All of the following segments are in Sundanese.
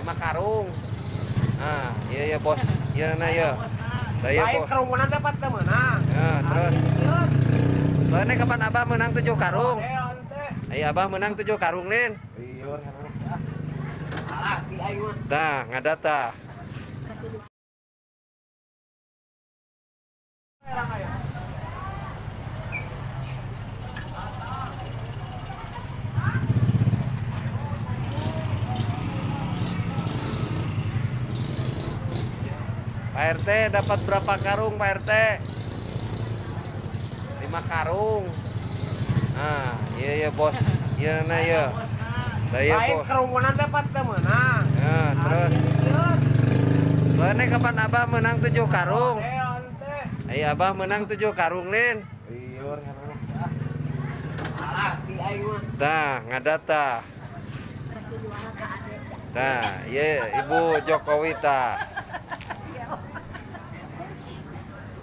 5 karung. Nah, iya ya bos. Iya nah ya. Saya lain kerumunan teh pat teu meunang. Ya, terus. Soalnya kapan abah menang 7 karung? Ayo abah menang 7 karung lin. Tah, ngadata. Pak RT dapat berapa karung Pak RT? 5 karung. Nah, iya ya bos. Iya nah ya. Saya lain kerumunan teh pat teu meunang. Ya, terus. Soalnya kapan abah menang 7 karung? Ayo abah menang 7 karung lin. Tah, ngadata. Tah, iya Ibu Jokowi tah.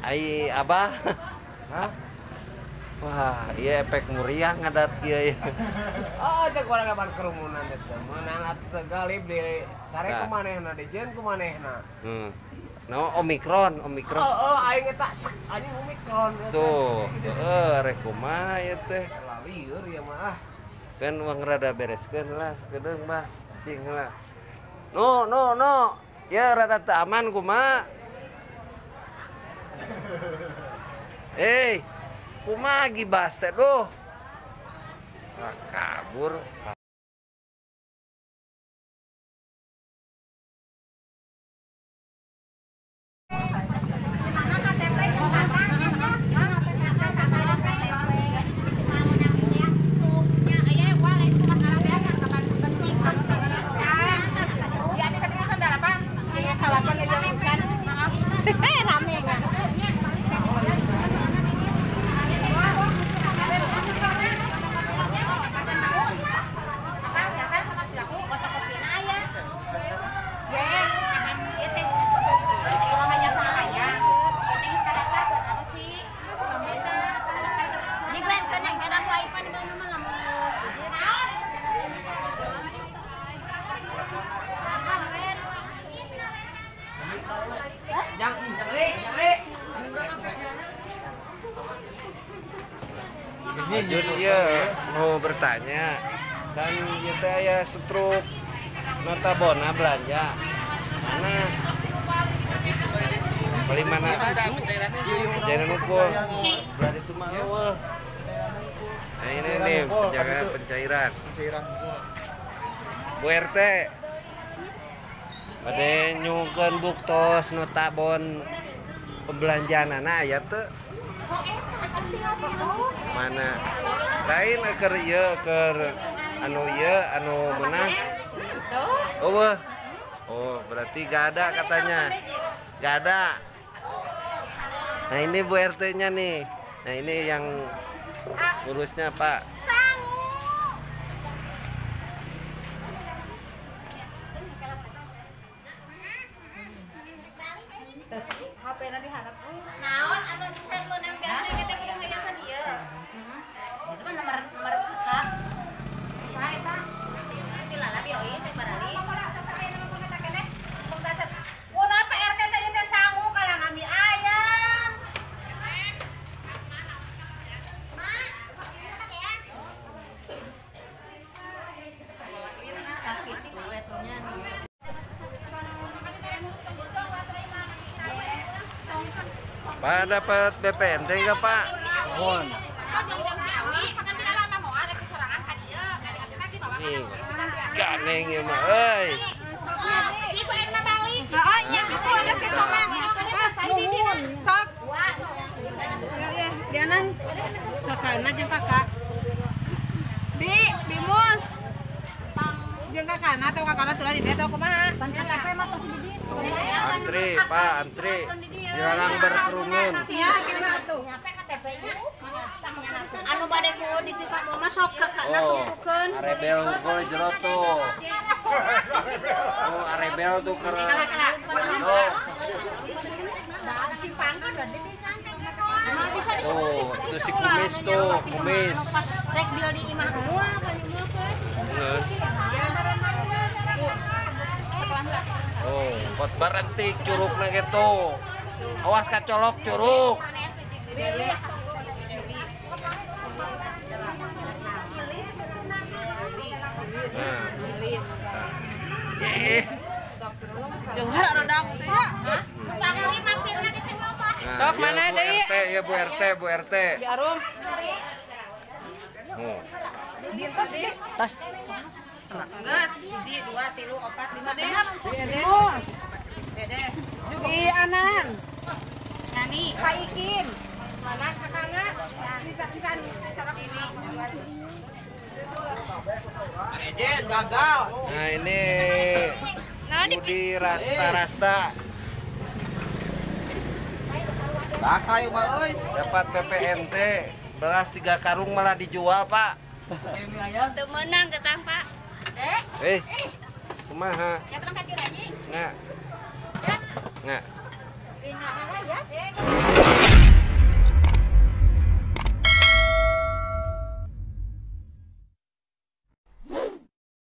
Ai abah. Hah? Wah, iya efek muriah ngadat kieu ya. Oh, cek urang kapan kerumunan teh meunang atuh teh galib di care ku manehna, dijeun ku manehna. No, Omikron, Omikron. Oh, aing eta anjing Omikron. Tuh, heeh, rek kumaha ieu teh. Lieur ya mah. Kan uang rada bereskeun lah, kedeung mah, cing lah. No, no, no. Ya rada teu aman kumaha. Eh, kumaha gibas teh duh. Ah, kabur. Lanjut ya, mau bertanya dan kita ya setruk notabona belanja mana beli mana pencairan ukur berarti itu mah. Nah ini nih penjagaan pencairan Bu RT pada nyungkeun buktos notabon pembelanjaan anak ya tuh mana lain keur ieu keur anu ieu anu menang. Oh, oh berarti gak ada katanya, gak ada. Nah ini Bu RT-nya nih. Nah ini yang urusnya Pak. Naon anu can meunang biasa kita kudu ngajakan ieu. Itu mah nomor kak. Saha eta? Pilala bieu saya barali. Ulah Pak RT teh ieu teh sangu kalah ngambil ayam. Pak dapat BPNT enggak Pak? Mohon. Nih, ganeng ya mah, euy. Heeh, nya itu ada situ mah. Sok. Dianan kakana jeung kakak. Bi, Bimul. Jeung kakana atau kakana tuh di dieu atau kumaha? Antri, Pak, antri. Dilarang berkerumun. Anu bade ku ditika mama sok kakana tutukeun. Arebel unggul jero tuh. Oh, arebel tuh keur. Tuh, itu si kumis tuh, kumis. Rek deal di imah moal kan moal kan. Oh, kot berhenti curugna gitu. Awas kacolok curug. Nah. Sok mana deui? Ya Bu RT, Bu RT. Di arum. Oh. Bintos deui. Tas. Geus, 1 2 3 4 5 deh. Dede. Di Anan. Nani, Pak Ikin. Mana kakana? Bisa cara ini. Ejen gagal. Nah, ini Budi Rasta-Rasta. Bakal mah euy. Dapat PPNT beras 3 karung malah dijual, Pak. Teu meunang getang, Pak. Kumaha? Nggak. Nggak.